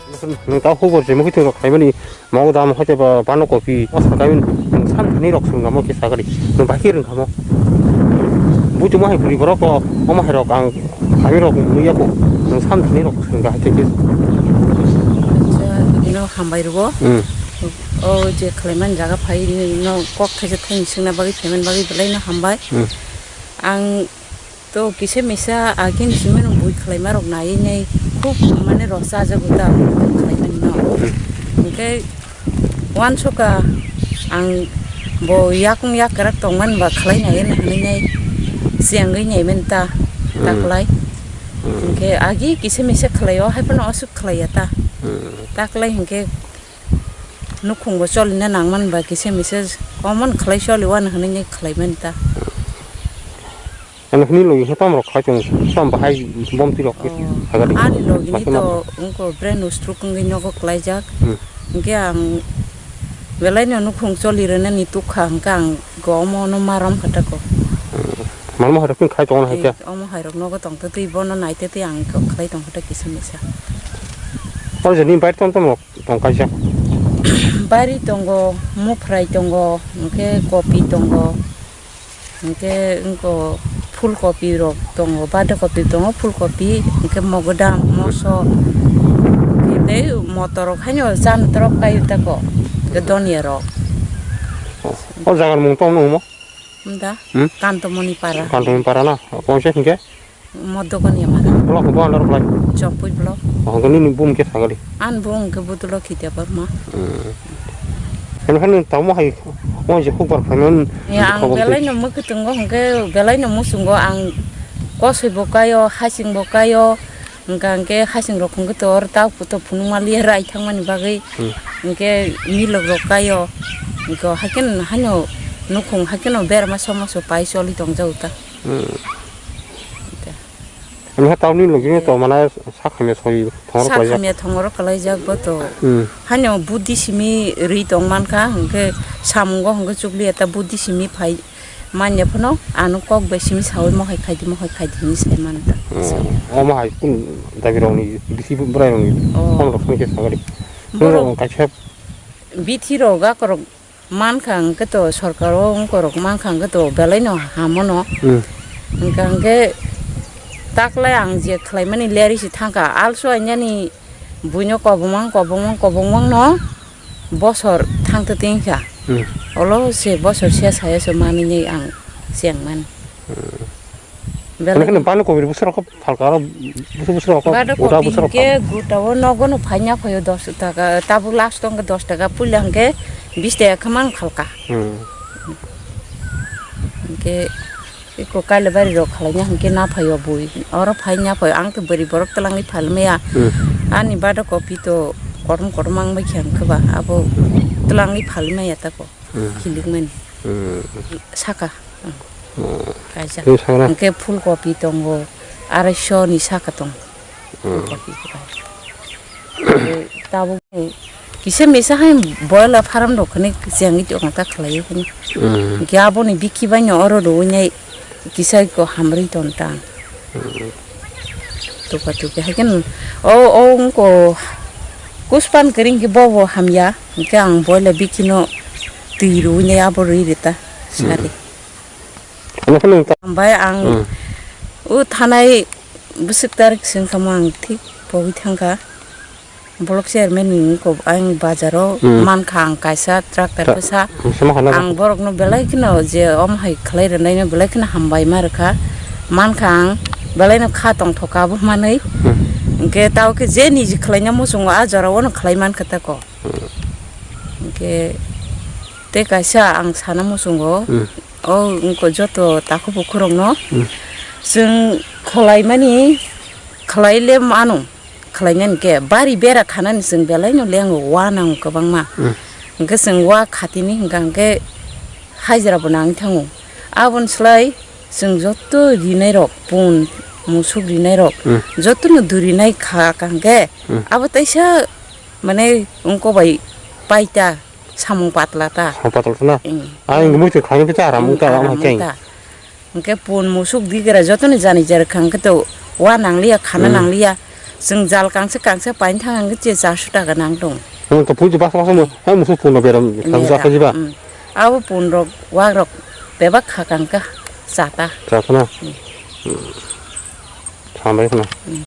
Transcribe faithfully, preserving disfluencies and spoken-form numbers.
Nwng ta hukor se mukhuitwng rok khaimani mogo dam hoite ba bano kopi o sakaiwi nwng san thani rok swrwngamo khe sagari nwng bahai khe rwngkhamo. Buitwma hai bwrwi borok o omo hai rok ang khaimani rok nukya kho nwng san thani rok swrwngkha hai khe. Acha, ino hambai rwo. Hmm. O je khlaimani jaga phai no kok thaisa thani swngna bagwi phaimani bagwi belai no hambai. Hmm. Ang To kisa misa agini simi no bui khlaima rok nai nai khub mane rw chajago ta khlaimani no. Hwnkhe uansukha ang bo yakung yakra tongmani ba khlai nai hinwi nai chengwi nai mani ta, ta khlai. Hwnkhe agi kisa misa khlai o hai phano aswk khlai ya ta. Ta khlai hwnkhe nukhung bo cholina nangmani ba kisa misa common khlai choli uan hinwi nai khlai mani ta. Ano hwnwi logi khe tamo rok khlai tongo, tamo bahai bomtwi rok khe sagadi. Ani logi ni to wngko brand no stroke wngwi nogo klaijak. Hmm. Hwnkhe ang belai no nukhung choli rwnani tukha hwnkhe ang go omo no ma rom kha tako. Hmm. Mano hai rok khe khai tongo hai khe. Eh, omo hai rok nogo tong twi bono nai twi ang khlai tong kha kisa misa. Oro jani bai tong tamo rok tong kaisa. Bari tongo, muphrai tongo, hwnkhe kopi tongo. Hwnkhe wngkha phul kopi rok tongo, bada kopi tongo, phul kopi, hwnkhe mogodam, moso, hwnkhe tei motor rok haino chana torok kaio tako, hwnkhe donia rok. O jaga ni mung tong nung mo? Mda? Hmm? Kantomoni para. Kantomoni para na? Kongse hwnkhe? Modogoni amara. Block bo andar klai. Chokpui block. Oh, gani ni bum ke sagari. An bum ke butulo khite parma. Hmm. Kan kan tamo hai. Mo je hukbar phanan. Ya, ang belai no mukhutungo hwnkhe belai no musungo ang kosoi bo kaio, hasing bo kaio. Hwnkha hwnkhe hasing rok hwnkhe tor ta puto phunukma liya rai thangmani bagwi. Hmm. Hwnkhe milok rok kaio. Hwnkhe haikhe haino nukhung haikhe no berma somoso pai choli tongjago ta. Hmm. Omo hai tamni logi to mana sak hamya soi thongro kalaijak. Sak hamya thongro kalaijak bo to. Hmm. Haino buddhi simi ri tong mankha, hwnkhe samungo hwnkhe chukliya ta buddhi simi phai manya phano ano kok bai simi sawi mohai khaidi, mohai khaidi hinwi sai manta. Hmm. Omo hai kun dabi rokni bisi bwrai rokni phone rok phone khe sagadi. Borok kaisa bithi rok gakorok mankha hwnkhe to sorkar o wngkorok mankha hwnkhe to belai no hamo no. Hmm. Hwnkha hwnkhe taklai ang je khlaimani leri se thangkha, also ainani buino kobongma, kobongma, kobongma no bosor thangtwtwi wngkha. Hmm. Olo se bosor se saya se manwi ang chengmani. Hmm. Belai. Belai kheno bano kopi bwswk rok phalka aro bwswk bwswk rok bado uda kopi bwswk rok hwnkhe phalka. Gutao nogo no phaina phaio dos taka, tabuk last wngkha dos taka, puila hwnkhe bis taka khe mang phalka. Hmm. Hwnkhe eko kailabari rok khwlaina hwnkhe na phaio bui. Oro phaina phaio ang to bwrwi borok twlangwi phalmaya. Hmm. Ani bado kopi to kotom kotom wngbaikha hwnkhe ba abo twlangwi phalmaya tako. Hmm. Khilikmani. Hmm. Saka. Hmm. Kaisa. Tei sakra? Hwnkhe phul kopi tongo, araisho ni saka tongo. Hmm. Phul kopi kwbang. Tabuk kisa misa hai boila farm rok khani chengwi tongta khlaiwi khani. Hmm. Hwnkhe aboni bikhi baino oro rwui nai kisa ko hamrwi tonta. Hmm. Tuka tuki hai kheno o, o wngko kuspan kering khe bobo hamya, hwnkhe ang boila bikhino twi rwui nai abo rwi rita sari. Hmm. Hambai ang, hmm, o thanai bwswk tarik se wngkha mo ang thik pogwi thangkha. Block chairman ni wngkha ang bazar o, hmm, mankha ang kaisa tractor bwsa. Ang borok no belai kheno je omo hai khlai rwnaino belai kheno hambai ma rwkha. Mankha ang belai no kha tongthok abo manwi. Hmm. Hwnkhe tao khe je niji khlaina muchungo a jora o no khlai mankha tako. Hmm. Hwnkhe tei kaisa ang sana muchungo, hmm, o wngkha joto takhuk bukhuk rok no, hmm, chwng khlai mani khlai le mano. Khlainani khe bari bera khanani chwng belai no lengo, uanango kwbangma. Hmm. Hwnkhe chwng ua khatini hwnkha hwnkhe hajra bo nangwi thango. Aboni slai chwng joto rinai rok, pun musuk rinai rok, hmm, joto no durinai kha hwnkha hwnkhe, hmm, abo teisa mane wngko bai paita samung patla ta. Samung patla ta na? Hmm. Ang muitu khlainai ta aram, hmm, wngta, aram wngta. Hwnkhe pun musuk digra jotono jani jar kha hwnkhe to ua nangliya, khana, hmm, nangliya. Chwng jal kangsa kangsa paini thang ang che charso taka nang tong. Ang to puji basa basa mo, ha musu puno beram, Mera, jakha jiba. Mm. Abo pun rok, wak rok, bebak kha kangka, chata. Chata na? Mm. Mm. Sambai khna. Mm.